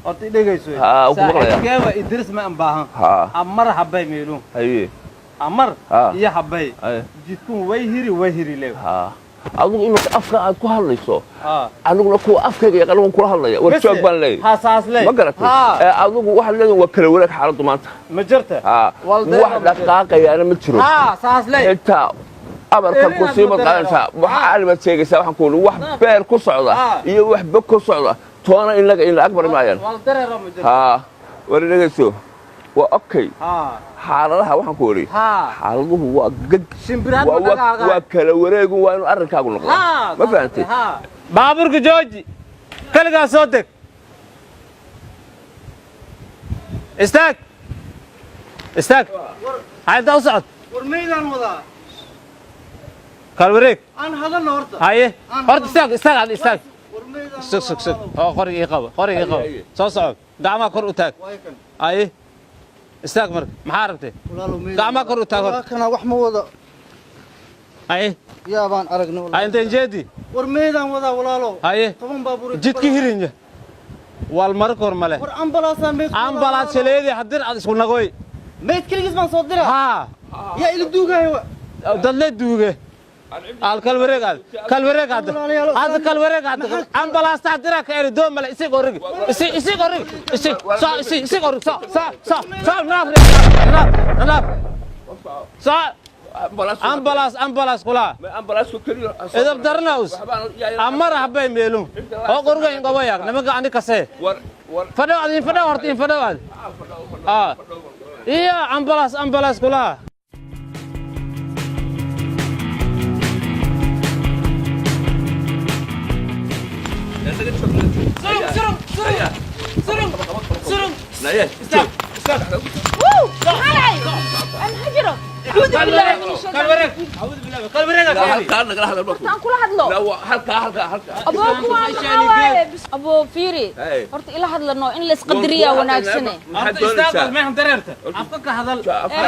Horta i dhegayso. Haa, ku maqlayaa. Saaxiibkeeba Idris ma baahan. Amar habay meelun. Amar iyo habay. Jidkun way hiri, way hiri leew. Adigu imika afka aad ku hadlayso, aniguna kuwa afkayga yaqaan waan kula hadlaya. War joog baan leeyahay. Ha, saas leey. Ma garatay? Ee adigu waxaad leedahay waa kala wareeg xaaladdu maanta. Ma jirta. Wax dhaqaaqayaana ma jiro. Ha, saas leey. Xitaa amarkan ku sii madqaadanaysaa, wax caalimaad sheegaysaa. Waxaan ku yidhi wax beer ku socda iyo wax bog ku socda toona inaga ina ag mari maayaan. Wal dareero ma jirto. Haa, war dhegayso, waa okay. Xaaladaha waxaan ku idhi, xaaladuhu waa geg. Shimbiraad. Waa kala wareegu, waa inuu arrinkaagu noqdo. Ma fahantay? Baabuurka jooji, kaligaa soo deg, istaag, istaag. Hayda u socod. War maydaan wadaa. Kal wareeg. Aan hadalno horta. Haye, horta istaag, istaag, ad istaag. War maydaan. Sug, sug, sug. Oo qoriga ii qabo, qoriga ii qabo. Soo soco, gacmaha kor u taag. Haye, istaag. Marka maxaa rabtay? Gacmaha kor u taag horta. Kana wax ma wada. Haye. Yaa baan aragnay. Haye, inteen jeedi? War maydaan wadaa, walaalo. Haye. 10 baabuur. Jidka hirinja wal mara kor male. War ambalaasaa meyd. Ambalaas shaleedi hadir aad isku nagoy. Meyd keligiis baan soo diraa. Haa. Yaa ila duugaayo? Dad le duuge al kal wareeg, aad kal wareeg, aad aad kal wareeg, aad ambalaasta dira ka eri doon male. Isig orig, isig, isig orig, isig so, isig, isig orig, so so so so. Naaf, naaf, naaf, so. Ambalaas, ambalaas kula. Idab darnaus amar habay meelun oo qorga in qobo yaag nimanka ani kase fadhow ad in fadhow horta in fadhow ad iyo ambalaas, ambalaas kula. Surung, surung, surung, surung, surung. Istaag, istaag. Maxaa aan hajiro? Acuudu billahi min Kal wareeg. Acuudu billahi. Kal wareeg. Horta aan kula hadlo. Aboo, kuwaan maxaa waaye? Aboo, fiiri horta, ila hadlano in la isqadariyaa wanaagsane. Horta istaag, meehan dareerta afka ka hadal.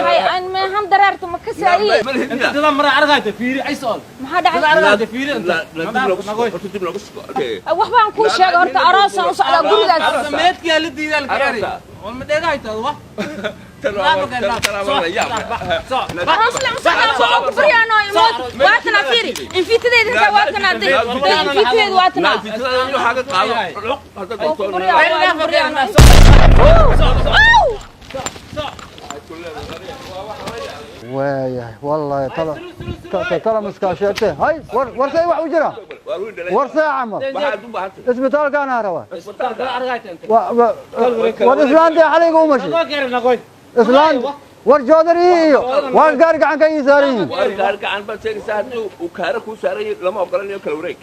Hay, aan meehan dareerta ma ka saayiye. Inta dada mara argayta, fiiri ay sool. Maxaa dhacay? Argayta, fiiri inta. Waxbaan kuu sheegay horta, aroosaan u socdaa gurigaas. Meedkiyaa la diidaa la gaari wal ma dheegayta wax. Aroos la u socdaa waa ku baryaano imood. Waatanaa, fiiri infiitadeeda intaa, waatanaa day infiitadeeda, waatanaa oo ku baryaa, waa ku baryaano. Waayahay, wallahi tala tala miskaasheete. Hay, war warsay wax u jira, war see camal isbitaalkaana rabaa. War islaantii xalayga u mashay islaan. War joodari iyo waan gaari gacan ka ii saaran yihiin.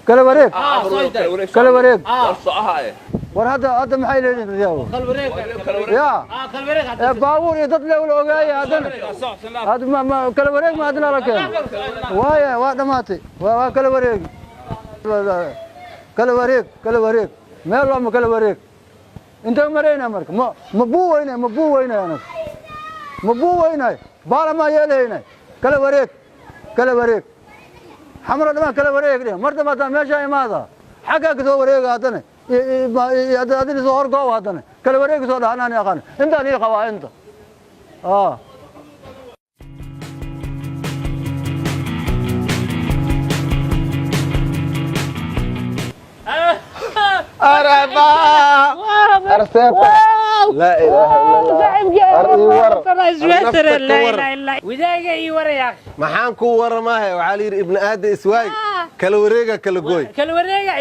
Kala wareeg, kala wareeg. War hadda, hadda maxay leeyihiin riyaabo ya ee baabuur iyo dad leewla ogaaya haddana hadda ma kala wareeg ma haddana la keeno. Waaya, waa dhammaatay, waa kala wareegi, kala wareeg, kala wareeg meel looma kala wareeg. Intee maraynaa marka? Ma buu weynay, ma buu weynay, anaga ma buu weynay, baala maa yeelahaynay. Kala wareeg, kala wareeg, xamro dhamaan kala wareeg dheh. Mar dambe haddaan meeshaa imaada, xaggaa ka soo wareega haddana adina soo horgoow, haddana kala wareegi soo dhaha. Anaan aqaan intaan ii qabaa inta. أربعة أرسيتا، لا إله إلا الله. أرئي ور. Wadaaga ii waraya. Maxaan kuu waramahay? Waxaa la yidhi ibni aada iswaay, kala wareega, kala gooy. Kala wareega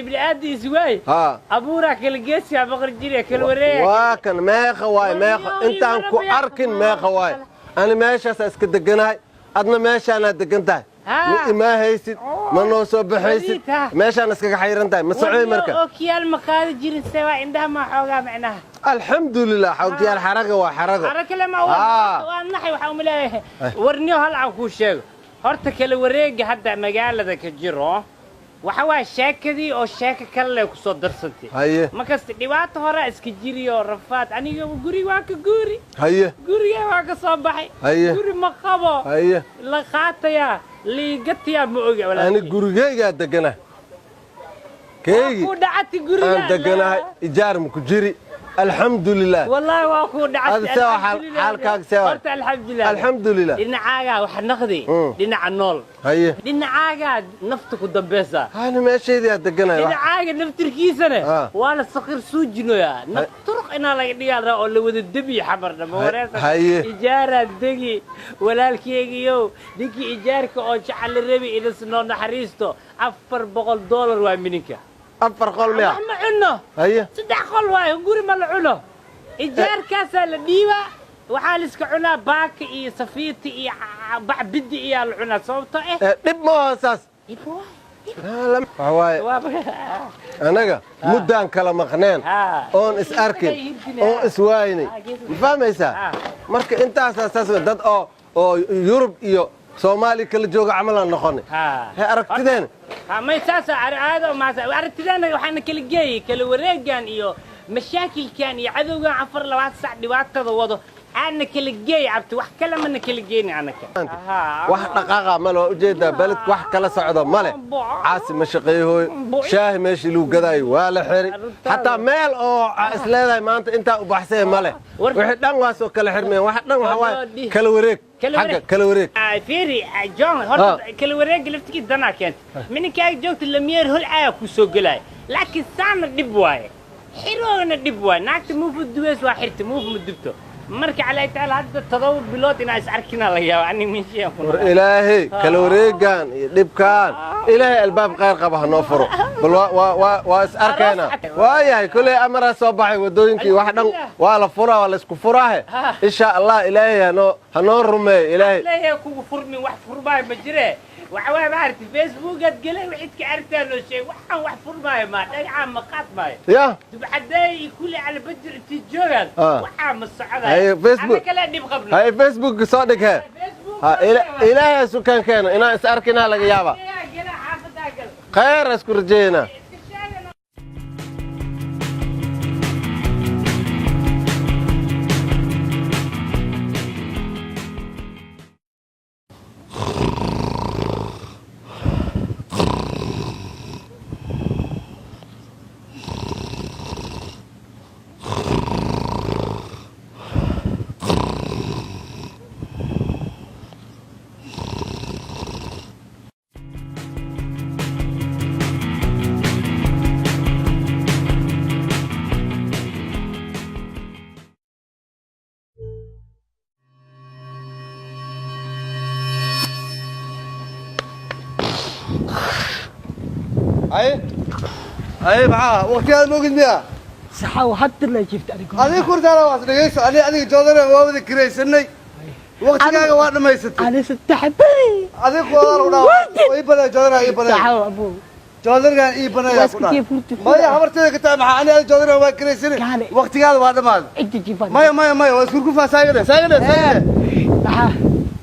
ibni aadi iswaay. Haa. Abuuraa kala geesiyaa boqor jire kala wareega. Waa kan meeqa waay, meeqa intaan ku arkin, meeqa waay. Ani meeshaasaa iska deganahay, adna meeshaanaa degan tahay. Ma imaa haysid, ma noo soo baxaysid, meeshaan iskaga xayran tahay, ma socoy marka. Ookiyaal ma qaadi jirin, sewaa indhaha ma xoogaa macnaha. Alxamdulilah, xawtiyaal xaraga waa xarago. Xara kale ma waa naxay. Waxaa uma leeyahay warniyo hal aan kuu sheego horta, kala wareega hadda magaalada ka jiro waxa waa sheekadii oo sheeko kale leh kusoo darsantay. Haye. Markasta dhibaato horaa iska jiriyo rafaad, aniga guri waa ka guuri. Haye. Guriga waa ka soo baxay. Haye. Guri ma qabo. Haye. La qaatayaa liigatayaa ma oga. Ani gurigeygaa degana, keygii ku dhacati guriga aan deganahay, ijaar ma ku jiri. Alxamdulilah. Wallaahi waa kuu dhacay. Adi see waa xaalkaaga see waa? Horta alxamdulilah. Alxamdulilah. Dhinacaagaa waxa naqdi. Dhinaca nool. Haye. Dhinacaagaa nafta ku dambaysa. Hani meeshaydii aad deganay. Dhinacaaga naftirkiisana waa la saqiir suujinoyaa. Naf turuq inaa laga dhigaa la rabaa oo la wada debiyo xamar dhama wareerta. Haye. Ijaaraa degi walaalkeygiyow, ninkii ijaarka oo jecel la rabi inas noo naxariisto $400 waa mininka. 4 qol miya? Wax ma cunno. Haye. 3 qol waayo, guri ma la cuno. Ijaarkaasaa la dhiibaa, waxaa la iska cunaa baaka iyo safiiti iyo bacbidi iyaa la cunaa sababtoo eh Dhib ma aha saas. Dhib waay. Waxa waaye anaga muddaan kala maqneen oon is arkin oon is waaynay, ma fahmaysaa? Marka intaasaa saas wey, dad oo Yurub iyo Soomaaliya kala jooga camalaan noqonay. He aragtideen. May saasa aada maasa aragtideena waxaana kala geeyay kala wareegan iyo mashaakilkan iyo cadowgan 24 sac dhibaatada wado aana kala geey cabti, wax kale mana kala geyni anaka. Wax dhaqaaqa male, waa ujeedaa beledka wax kala socda male. Caasi ma shaqeeyhooyo, shaahi meeshii lagu gadaayo waa la xiri, xataa meel oo is leedahay maanta intaa u baxsee male. Wixii dhan waa soo kala xirmeen, wax dhan waxa waaye kala wareeg, xagga kala wareeg. Fiiri John, horta kala wareega laftigiis danaa keenta. Mininkaaga joogta lamiyeer hol aayaa ku soo gelaya, laakiin saana dhib waaye, xiroogna dhib waaye. Naagta muufu duweys waa xirta, muufu ma dubto. Marka calaa tacaala hadda 7 bilood inaa is arkinaa laga yaaba ani meeshii aan ku War ilaahay kala wareegan iyo dhibkaan ilaahay albaab khayr qaba ha noo furo. Bal waa is arkaynaa. Waayahay, koley amaraa soo baxay, waddooyinkii wax dhan waa la furaa, waa la isku furaahe insha Allah. Ilaahay hanoo rumeeyo ilaahay. Leeyahay kugu furmin, wax furmaayo ma jire. Waxa waaye maaragtay Facebookaad gelay wixid ka aragtaa loo sheegay, waxaan wax furmaayo ma dhagacaa ma qaad maayo. Ya dubcadeey iyo kulli cala bajir intii joogaan waxaa ma socdayo. Haye, Facebook. Anna kale dhib qabno. Haye, Facebook soo dhig he. Ha ilaahay sukaan keeno inaan is arkinaa laga yaabaa. Gela xaafadaa gal. Khayr isku rajeynaa. Iska sheegana. Haye haye, maxaa waqtigaad moogid miya? Saxaaw hadda la jiifta adiga. Adiga kurtaana waas dhegeyso, ani adiga joodana waa wada kiraysanay, waqtigaaga waa dhamaysatay. Ani 3 beri. Adiga kuwadaa lagu dhawa ii banay joodana ii banay. Saxaaw abuu. Joodarigan ii banay Waa ku iska dhaha. kii furti. Maya, habarteeda ka tahay maxaa? Ani adiga joodarigan waa kiraysanay, Kaale. waqtigaada waa dhamaaday. Inta jiifan. Maya maya maya, waa iskurkufaa. Saagane saagane saagane. Maxaa?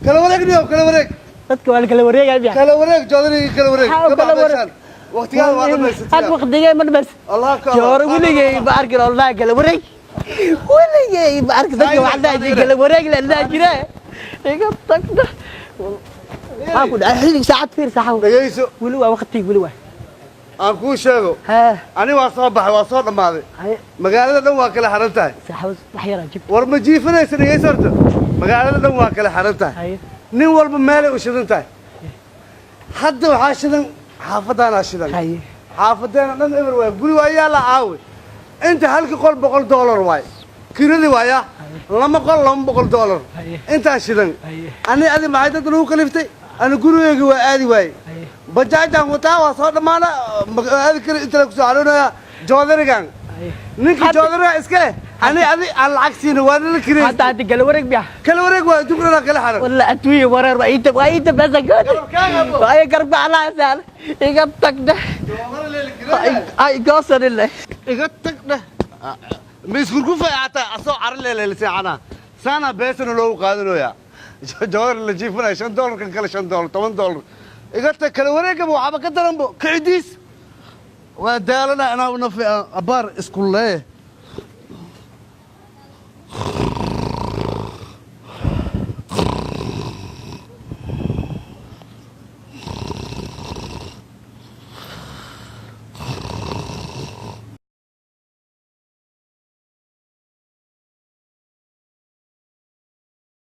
Kala wareeg niyow, kala wareeg. Dadka waa la kala wareegaya miya? Kala wareeg joodariga, kala wareeg. Maxaa u Ka bax kala wareeg? meeshaan, waqtigaada waa dhamaysatay. Had waqtigay ma dhamayst. Allah ka Jooro weligay ma arkin oo laa kala wareeg. Weligay ma arkin dadka waxaa la jiray kala wareeg la la jira. Iga tagda. Maxaa ku dhacay xillig saacad fiir saxaaw. Dhegeyso. Weli waa waqtig, weli waa. Aan kuu sheego. Ha. Ani waa soo baxay, waa soo dhammaaday. Haye. Magaalada dhan waa kala xaran tahay. Saxaaw wax yar aan jibto. War ma jiifanaysa? Dhegeyso horta, magaalada dhan waa kala xaran tahay. Haye. Nin walba meelay u shidan tahay. Hadda waxaa shidan xaafadaanaa shidan. Haye. Xaafadeena dhan eber waay, guri waa yaala caawi. Inta halkii qol $100 waay kiradii, waaya 2 qol $200. Haye. Intaa shidan. Haye. Ani adi maxay dad lagu kaliftay? Ani gurigeyga waa aadi waaye, bajaajaan wataa, waa soo dhammaana, ma aadi kari. Inta la kusoo xaroonaya joodarigan. Haye. Ninka joodariga iska leh ani adi aan lacag siina waa nala kirey. Hadda hadda kala wareeg miya? Kala wareeg waa, adduunka dhan kala xaran. والله أدوية ورا رأيت رأيت بس أقول وأي قرب على سال إيقا تقده أي قاصر الله. Iga tag dheh, ma iskurkufay ataa asoo caro leeleelseexanaa saana beesana loogu qaadanayaa joodar la jiifanaya $5, kan kale $5, $10. Iga tag, kala wareegaba waxaaba ka daranbo kicidiis. Waa daalana anaa nafi abaar isku lee.